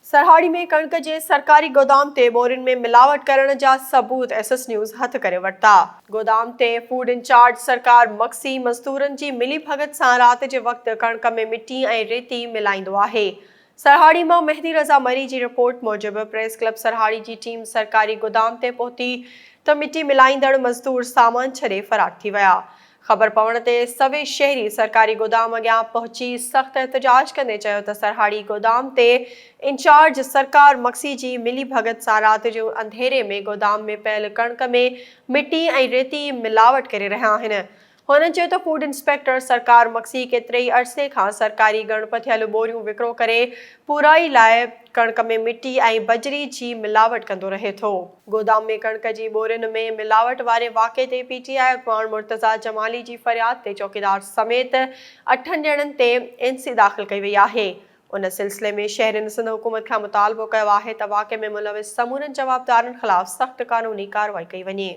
سرهاڙي ۾ ڪڻڪ جي سرڪاري گودام تي ٻورين ۾ ملاوٽ ڪرڻ جا ثبوت ايس ايس نيوز هٿ ڪري ورتا. گودام تي فوڊ انچارج سرڪار مگسي مزدورن جي ملي ڀڳت سان رات جي وقت ڪڻڪ ۾ مٽي ۽ ريتي ملائيندو آهي. سرهاڙي مان مهدي رضا مري جي رپورٽ موجب پريس ڪلب سرهاڙي جي ٽيم سرڪاري گودام تي پهتي ته مٽي ملائيندڙ مزدور سامان ڇڏي فرار ٿي ويا. خبر پوڻ تي سوين شهري سرڪاري گودام اڳيان پهچي سخت احتجاج ڪندي چيو ته سرهاڙي گودام تي انچارج سرڪار مگسي جي ملي ڀڳت سان رات جو انڌيري ۾ گودام ۾ پيل ڪڻڪ ۾ مٽي ۽ ريتي ملاوٽ ڪري رهيا آهن. هنن چيو ته فوڊ انسپيڪٽر سرڪار مگسي ڪيتري ئي عرصي کان سرڪاري ڳڻپ ٿيل ٻوريون وڪرو ڪري پورائي لاء ڪڻڪ ۾ مٽي ۽ بجري جي ملاوٽ ڪندو رهي ٿو. گودام ۾ ڪڻڪ جي ٻورين ۾ ملاوٽ واري واقعي تي پي ٽي آء اڳواڻ مرتضيٰ جمالي جي فرياد تي چوڪيدار سميت اٺن ڄڻن تي اين سي داخل ڪئي وئي آهي. ان سلسلي ۾ شهرين سنڌ حڪومت کان مطالبو ڪيو آهي ته واقعي ۾ ملوث سمورن جوابدارن خلاف سخت قانوني ڪارروائي ڪئي وڃي.